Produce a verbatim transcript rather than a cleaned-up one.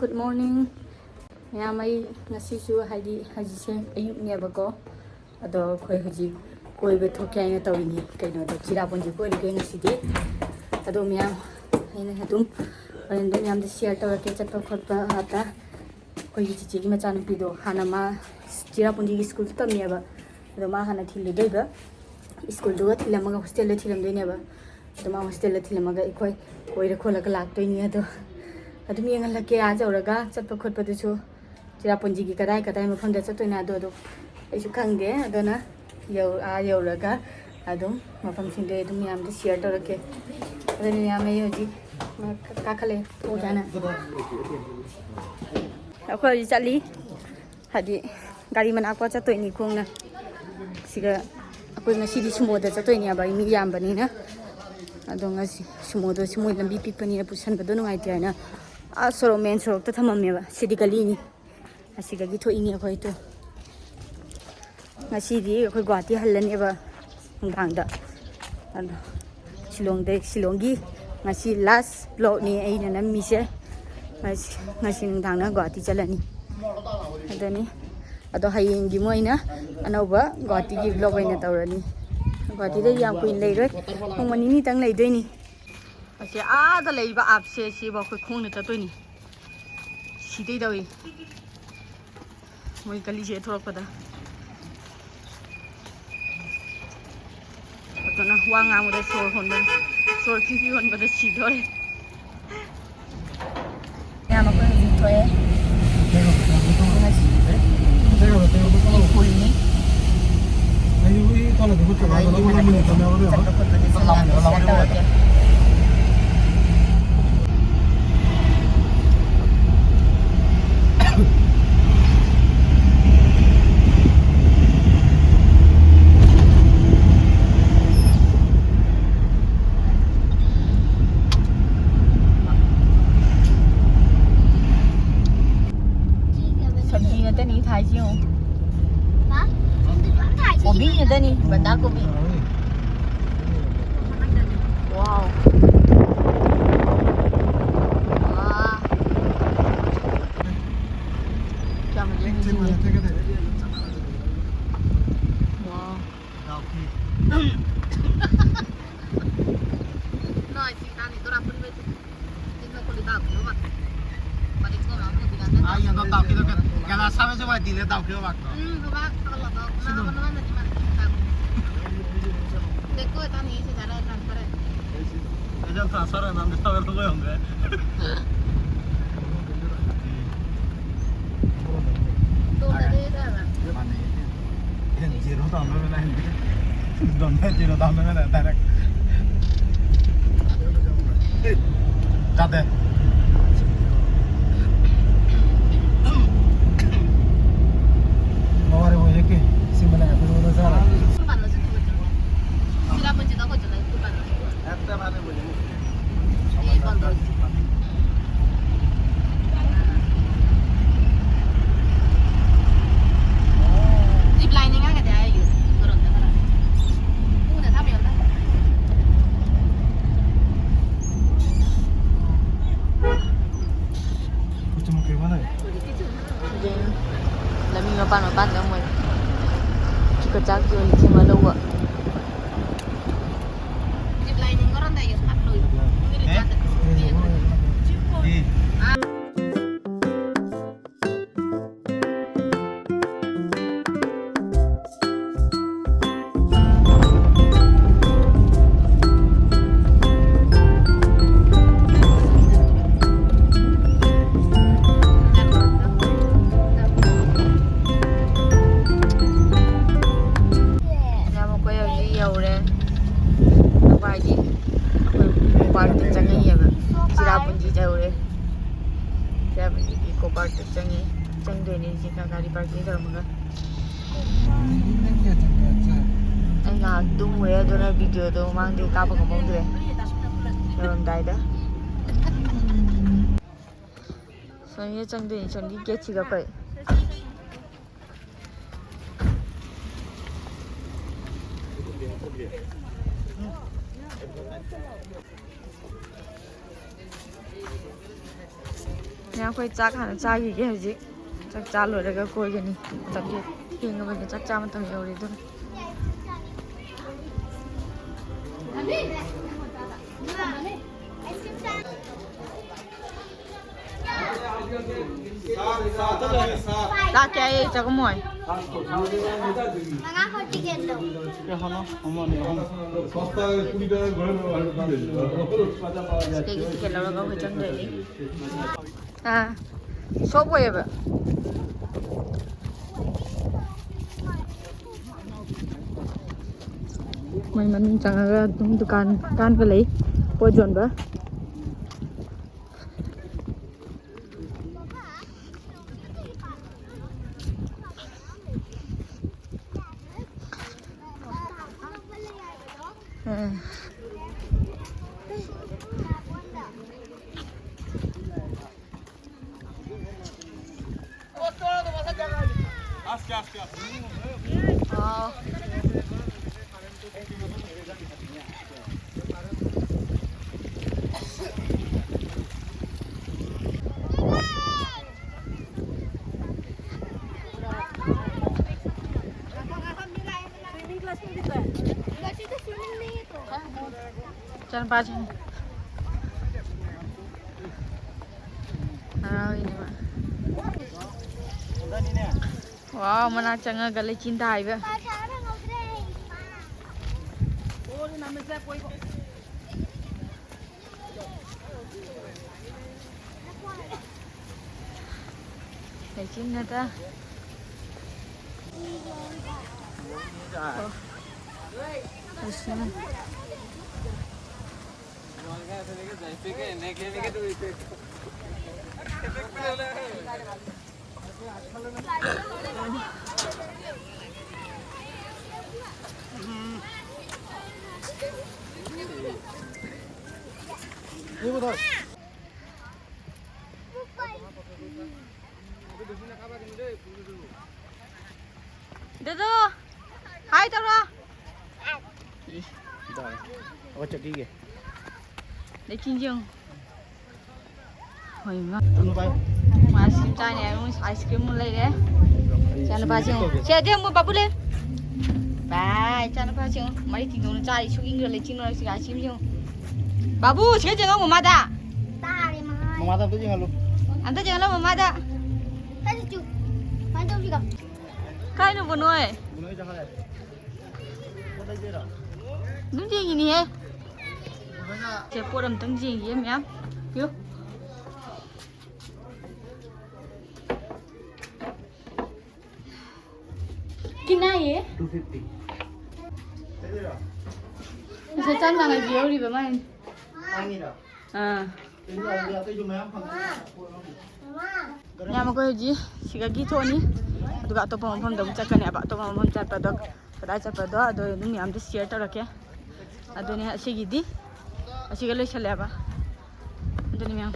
Good morning ꯃꯌꯥꯝ꯫ ꯑꯩ ꯉꯁꯤꯁꯨ, ꯍꯥꯏꯗꯤ, ꯍꯧꯖꯤꯛꯁꯦ ꯑꯌꯨꯛꯅꯦꯕꯀꯣ, ꯑꯗꯣ ꯑꯩꯈꯣꯏ ꯍꯧꯖꯤꯛ ꯀꯣꯏꯕ ꯊꯣꯛꯀꯦ ꯍꯥꯏꯅ ꯇꯧꯔꯤꯅꯤ꯫ ꯀꯩꯅꯣꯗ, ꯆꯤꯔꯥꯄꯨꯟꯖꯤ ꯀꯣꯏꯔꯨꯒꯦ ꯉꯁꯤꯗꯤ꯫ ꯑꯗꯣ ꯃꯌꯥꯝ, ꯑꯩꯅ ꯑꯗꯨꯝ ꯍꯣꯔꯦꯟꯗꯣ ꯃꯌꯥꯝꯗ ꯁꯤꯌꯔ ꯇꯧꯔꯛꯀꯦ, ꯆꯠꯄ ꯈꯣꯠꯄ ꯉꯥꯛꯇ꯫ ꯑꯩꯈꯣꯏꯒꯤ ꯆꯤꯆꯦꯒꯤ ꯃꯆꯥꯅꯨꯄꯤꯗꯣ ꯍꯥꯟꯅ ꯃꯥ ꯆꯤꯔꯥꯄꯨꯟꯖꯤꯒꯤ ꯁ꯭ꯀꯨꯜꯗ ꯇꯝꯃꯦꯕ꯫ ꯑꯗꯣ ꯃꯥ ꯍꯥꯟꯅ ꯊꯤꯜꯂꯨꯗꯣꯏꯕ, ꯁ꯭ꯀꯨꯜꯗꯨꯒ ꯊꯤꯜꯂꯝꯃꯒ ꯍꯣꯁꯇꯦꯜꯗ ꯊꯤꯜꯂꯝꯗꯣꯏꯅꯦꯕ꯫ ꯑꯗꯣ ꯃꯥ ꯍꯣꯁꯇꯦꯜꯗ ꯊꯤꯜꯂꯝꯃꯒ ꯑꯩꯈꯣꯏ ꯀꯣꯏꯔ ꯈꯣꯠꯂꯒ ꯂꯥꯛꯇꯣꯏꯅꯤ꯫ ꯑꯗꯣ ꯑꯗꯨꯝ ꯌꯦꯡꯍꯜꯂꯛꯀꯦ꯫ ꯑꯥ ꯌꯧꯔꯒ ꯆꯠꯄ ꯈꯣꯠꯄꯗꯨꯁꯨ, ꯆꯤꯔꯥꯄꯨꯟꯖꯤꯒꯤ ꯀꯗꯥꯏ ꯀꯗꯥꯏ ꯃꯐꯝꯗ ꯆꯠꯇꯣꯏꯅꯣ ꯑꯗꯣ, ꯑꯗꯣ ꯑꯩꯁꯨ ꯈꯪꯗꯦ꯫ ꯑꯗꯨꯅ ꯌꯧ-, ꯑꯥ ꯌꯧꯔꯒ ꯑꯗꯨꯝ ꯃꯐꯝꯁꯤꯡꯗꯣ ꯑꯩ ꯑꯗꯨꯝ ꯃꯌꯥꯝꯗ ꯁꯤꯌꯔ ꯇꯧꯔꯛꯀꯦ꯫ ꯑꯗꯨꯅ ꯃꯌꯥꯝ, ꯑꯩ ꯍꯧꯖꯤꯛ ꯀꯥꯈꯠꯂꯛꯑꯦ, ꯊꯣꯛꯑꯣ ꯍꯥꯏꯅ꯫ ꯑꯩꯈꯣꯏ ꯍꯧꯖꯤꯛ ꯆꯠꯂꯤ, ꯍꯥꯏꯗꯤ ꯒꯥꯔꯤ ꯃꯅꯥꯛꯄ ꯆꯠꯇꯣꯏꯅꯤ ꯈꯣꯡꯅ꯫ ꯁꯤꯒ ꯑꯩꯈꯣꯏ ꯉꯁꯤꯗꯤ ꯁꯨꯃꯣꯗ ꯆꯠꯇꯣꯏꯅꯦꯕ, ꯑꯩ ꯃꯤ ꯌꯥꯝꯕꯅꯤꯅ꯫ ꯑꯗꯣ ꯉꯁꯤ ꯁꯨꯃꯣꯗꯣ, ꯁꯤ ꯃꯣꯏ ꯂꯝꯕꯤ ꯄꯤꯛꯄꯅꯤꯅ ꯄꯨꯁꯟꯕꯗꯣ ꯅꯨꯡꯉꯥꯏꯇꯦ ꯍꯥꯏꯅ, ꯑꯥ ꯁꯣꯔꯣꯛ, ꯃꯦꯟ ꯁꯣꯔꯣꯛꯇ ꯊꯝꯃꯝꯃꯦꯕ꯫ ꯁꯤꯗꯤ ꯒꯂꯤꯅꯤ, ꯑꯁꯤꯗꯒꯤ ꯊꯣꯛꯏꯅꯤ ꯑꯩꯈꯣꯏ꯫ ꯇꯨ, ꯉꯁꯤꯗꯤ ꯑꯩꯈꯣꯏ ꯒꯨꯍꯥꯇꯤ ꯍꯜꯂꯅꯦꯕ ꯅꯨꯡꯗꯥꯡꯗ꯫ ꯑꯗꯣ ꯁꯤꯂꯣꯡꯗ, ꯁꯤꯂꯣꯡꯒꯤ ꯉꯁꯤ ꯂꯥꯁ ꯕ꯭ꯂꯣꯛꯅꯤ ꯑꯩꯅ ꯅꯝꯃꯤꯁꯦ꯫ ꯉꯁꯤ, ꯉꯁꯤ ꯅꯨꯡꯗꯥꯡꯅ ꯒꯨꯍꯥꯇꯤ ꯆꯠꯂꯅꯤ꯫ ꯑꯗꯨꯅꯤ꯫ ꯑꯗꯣ ꯍꯌꯦꯡꯗꯤ ꯃꯣꯏꯅ ꯑꯅꯧꯕ ꯒꯨꯍꯥꯇꯤꯒꯤ ꯕ꯭ꯂꯣꯛ ꯑꯣꯏꯅ ꯇꯧꯔꯅꯤ꯫ ꯒꯨꯍꯥꯇꯤꯗ ꯌꯥꯝ ꯀꯨꯏꯅ ꯂꯩꯔꯣꯏ, ꯅꯣꯡꯃ ꯅꯤꯅꯤꯇꯪ ꯂꯩꯗꯣꯏꯅꯤ꯫ ꯑꯁꯤ ꯑꯥꯗ ꯂꯩꯕ ꯑꯥꯞꯁꯦ ꯁꯤꯕꯨ ꯑꯩꯈꯣꯏ ꯈꯣꯡꯅ ꯆꯠꯇꯣꯏꯅꯤ꯫ ꯁꯤꯗꯩ ꯇꯧꯏ꯫ ꯃꯣꯏ ꯒꯂꯤꯁꯦ ꯊꯣꯛꯂꯛꯄꯗ꯫ ꯑꯗꯨꯅ ꯋꯥ ꯉꯥꯡꯕꯗ ꯁꯣꯔ ꯍꯣꯟꯕ, ꯁꯣꯔ ꯐꯤ ꯐꯤ ꯍꯣꯟꯕꯗ ꯁꯤꯗꯣꯔꯦ꯫ ꯃꯌꯥꯝ ꯑꯩꯈꯣꯏ ꯍꯧꯖꯤꯛ ꯊꯣꯛꯑꯦ꯫ ꯉꯁꯤ ꯐꯨꯜꯅꯤ꯫ ꯆꯠꯄ ꯈꯣꯠꯄꯗꯁꯨ ꯃꯌꯥꯝ ꯁꯤꯌꯔ ꯇꯧꯔꯛꯀꯦ꯫ ꯁꯕꯖꯤ ꯉꯥꯛꯇꯅꯤ ꯊꯥꯏꯁꯤ ꯌꯦꯡꯉꯨ꯫ ꯀꯣꯕꯤ ꯉꯥꯛꯇꯅꯤ, ꯕꯟꯗꯥ ꯀꯣꯕꯤ꯫ ꯋꯥꯎ꯫ ꯇꯥꯎꯈꯤꯗꯣ ꯀꯩꯅꯣ? ꯒꯂꯥ ꯁꯥꯕꯁꯦ ꯋꯥꯏ ꯗꯤꯂꯦ ꯇꯥꯎꯈꯤꯕ ꯃꯥꯛꯇꯣ꯫ ꯎꯝ, ꯕꯕꯥ ꯊꯥꯒꯠꯂꯛꯑꯣ꯫ ꯃꯥ ꯁꯤꯗꯣ꯫ ꯃꯅꯨꯡꯗ ꯃꯥꯅ ꯏꯃꯥꯟꯅꯕꯤ ꯊꯥꯒꯠꯂꯛꯑꯣ꯫ ꯂꯩꯀꯣ ꯇꯥꯅꯤ ꯁꯤ ꯇꯥꯔꯦ ꯇ꯭ꯔꯥꯟꯁꯐꯔ꯫ ꯑꯩꯁꯨ ꯇ꯭ꯔꯥꯟꯁꯐꯔ ꯑꯣꯏꯅ ꯑꯝꯇ ꯇꯧꯔꯒ ꯂꯣꯏꯔꯝꯒꯦ꯫ ꯇꯣꯛꯑꯒꯦ ꯇꯥꯔꯦ꯫ ꯃꯥꯅꯦ꯫ ꯑꯦ, ꯖꯦꯔꯣ ꯇꯧꯔꯝꯗꯣꯏꯅꯦ ꯅꯪ꯫ ꯗꯣꯟꯗ ꯖꯦꯔꯣ ꯇꯧꯔꯝꯗꯣꯏꯅꯦ ꯅꯪ direct꯫ ꯑꯦ, ꯆꯥꯗꯦ꯫ ꯃꯋꯥꯔꯦ ꯃꯣꯏ ꯍꯦꯛꯀꯦ꯫ ꯁꯤ ꯃꯅꯥ ꯑꯩꯈꯣꯏ ꯃꯅꯥ ꯆꯥꯔꯦ꯫ ꯁꯤꯗ ꯄꯨꯟꯁꯤꯗ ꯑꯩꯈꯣꯏ ꯆꯠꯂꯒ ꯁ꯭ꯀꯨꯜ ꯀꯥꯟꯗ꯫ ꯂꯝꯕꯤ ꯃꯄꯥꯟ ꯃꯄꯥꯟꯗ ꯃꯣꯏ ꯆꯨꯀ ꯆꯥꯛ ꯌꯣꯜꯂꯤ ꯁꯤꯃ ꯂꯧꯕ꯫ ꯃꯌꯥꯝ ꯑꯩꯈꯣꯏ ꯍꯧꯖꯤꯛ ꯌꯧꯔꯦ꯫ ꯑꯩꯈꯣꯏ ꯍꯥꯏꯗꯤ ꯑꯩꯈꯣꯏ ꯄꯥꯔꯛꯇ ꯆꯪꯉꯛꯑꯦꯕ꯫ ꯆꯤꯔꯥꯄꯨꯟꯖꯤ ꯌꯧꯔꯦ꯫ ꯆꯤꯔꯥꯄꯨꯟꯖꯤꯒꯤ ꯏꯀꯣ ꯄꯥꯔꯛꯇ ꯆꯪꯉꯦ꯫ ꯆꯪꯗꯣꯏꯅꯦ ꯍꯧꯖꯤꯛ ꯒꯥꯔꯤ ꯄꯥꯔꯀꯤꯡ ꯇꯧꯔꯝꯃꯒ꯫ ꯑꯩ ꯉꯥꯏꯍꯥꯛ ꯇꯨꯝꯃꯨꯔꯦ, ꯑꯗꯨꯅ ꯚꯤꯗꯤꯑꯣꯗꯣ ꯃꯃꯥꯡꯗꯩ ꯀꯥꯞꯄ ꯉꯝꯍꯧꯗ꯭ꯔꯦ꯫ ꯌꯧꯔꯝꯗꯥꯏꯗ꯫ ꯁꯣꯝꯗ ꯆꯪꯗꯣꯏꯅꯤ, ꯁꯣꯝꯒꯤ ꯒꯦꯠꯁꯤꯒ ꯑꯩꯈꯣꯏ꯫ ꯅꯦ, ꯑꯩꯈꯣꯏ ꯆꯥꯛ ꯍꯥꯟꯅ ꯆꯥꯈꯤꯒꯦ ꯍꯧꯖꯤꯛ꯫ ꯆꯥꯛ ꯆꯥ ꯂꯣꯏꯔꯒ ꯀꯣꯏꯒꯅꯤ꯫ ꯆꯥꯛꯁꯦ ꯊꯦꯡꯉꯕꯅꯤꯅ ꯆꯥꯛ ꯆꯥ ꯃꯇꯝ ꯌꯧꯔꯦ ꯑꯗꯨꯅ꯫ ꯂꯥꯛꯀꯦ ꯑꯩ ꯆꯪꯉꯝꯃꯣꯏ꯫ ꯃꯉꯥ ꯈꯛ ꯇꯤꯀꯦꯠꯇꯣ꯫ ꯀꯌꯥꯅꯣ? ꯑꯃ, ꯑꯅꯤ, ꯑꯍꯨꯝ꯫ ꯁꯤꯗꯒꯤ ꯇꯤꯀꯦꯠ ꯂꯧꯔꯒ ꯑꯩꯈꯣꯏ ꯆꯪꯗꯣꯏꯅꯤ꯫ ꯑꯥ, ꯁꯣꯞ ꯑꯣꯏꯌꯦꯕ꯫ ꯃꯣꯏ ꯃꯅꯨꯡ ꯆꯪꯉꯒ ꯑꯗꯨꯝ ꯗꯨꯀꯥꯟ ꯗꯨꯀꯥꯟꯒ ꯂꯩ, ꯄꯣꯠ ꯌꯣꯟꯕ꯫ ꯎꯝ꯫ ꯏꯆꯥꯅꯨꯄꯥꯁꯤꯡ ꯍꯔꯥꯎꯔꯤꯅꯦ ꯃꯥ꯫ ꯋꯥꯎ, ꯃꯅꯥꯛ ꯆꯪꯉꯒ ꯂꯩꯆꯤꯟ ꯊꯥꯏꯕ꯫ ꯂꯩꯆꯤꯟ ꯅꯠꯇ꯫ ꯑꯣ꯫ ꯂꯩꯆꯤꯟ꯫ ꯗꯨꯗꯨ, ꯍꯥꯏ ꯇꯧꯔꯣ꯫ ꯏꯁ, ꯁꯤꯗ ꯑꯩꯈꯣꯏ ꯆꯠꯈꯤꯒꯦ꯫ ꯂꯩꯆꯤꯟ ꯌꯦꯡꯉꯨ꯫ ꯍꯣꯏ, ꯏꯃꯥ꯫ ꯇꯨꯅꯨ ꯄꯥꯏꯌꯨ꯫ ꯃꯥ ꯑꯥꯏꯁ ꯀ꯭ꯔꯤꯝ ꯆꯥꯅꯤ ꯍꯥꯏꯕ, ꯑꯥꯏꯁ ꯀ꯭ꯔꯤꯝ ꯑꯃ ꯂꯩꯔꯦ꯫ ꯏꯆꯥꯅꯨꯄꯥꯁꯤꯡ꯫ ꯁꯤ ꯑꯗꯨ ꯑꯃꯨꯛ ꯄꯥꯄꯨ ꯂꯩ꯫ ꯕꯥꯏ, ꯏꯆꯥꯅꯨꯄꯥꯁꯤꯡ꯫ ꯃꯔꯤ ꯇꯤꯡꯊꯣꯛꯅ ꯆꯥꯔꯤ, ꯁꯨꯛ ꯏꯪꯈ꯭ꯔ ꯂꯩꯆꯤꯟ ꯃꯔꯛꯁꯤꯗ ꯑꯥꯏꯁ ꯀ꯭ꯔꯤꯝ ꯌꯦꯡꯉꯨ꯫ ꯕꯥꯕꯨ, ꯁꯤꯗ ꯌꯦꯡꯉꯣ ꯃꯃꯥꯗ꯫ ꯇꯥꯔꯦ ꯃꯃꯥ꯫ ꯃꯃꯥꯗ ꯑꯝꯇ ꯌꯦꯡꯍꯜꯂꯨ꯫ ꯑꯝꯇ ꯌꯦꯡꯍꯜꯂꯣ ꯃꯃꯥꯗ꯫ ꯀꯔꯤ ꯆꯨ? ꯀꯥꯏꯅꯣꯕ ꯅꯣꯏ? ꯑꯗꯨꯝ ꯌꯦꯡꯉꯤꯅꯤꯍꯦ꯫ ꯁꯦ, ꯄꯣꯠ ꯑꯝꯇꯪ ꯌꯦꯡꯒꯦ ꯃꯌꯥꯝ꯫ ꯌꯣ꯫ ꯀꯤꯅꯥꯏꯌꯦ꯫ Two fifty꯫ ꯉꯁꯥꯏ ꯆꯥꯝ ꯌꯥꯡꯈꯩ ꯄꯤꯍꯧꯔꯤꯕ ꯃꯥꯏꯅꯤ꯫ ꯑꯥ꯫ ꯌꯥꯝ ꯑꯩꯈꯣꯏ ꯍꯧꯖꯤꯛ ꯁꯤꯗꯒꯤ ꯊꯣꯛꯑꯅꯤ꯫ ꯑꯗꯨꯒ ꯑꯇꯣꯞꯄ ꯃꯐꯝꯗ ꯑꯃꯨꯛ ꯆꯠꯀꯅꯦꯕ꯫ ꯑꯇꯣꯞꯄ ꯃꯐꯝ ꯆꯠꯄꯗꯣ ꯀꯗꯥꯏ ꯆꯠꯄꯗꯣ ꯑꯗꯣ ꯑꯗꯨꯝ ꯃꯌꯥꯝꯗꯣ share ꯇꯧꯔꯛꯀꯦ꯫ ꯑꯗꯨꯅꯦ ꯑꯁꯤꯒꯤꯗꯤ ꯑꯁꯤꯒ ꯂꯣꯏꯁꯜꯂꯦꯕ꯫ ꯑꯗꯨꯅꯤ ꯃꯌꯥꯝ꯫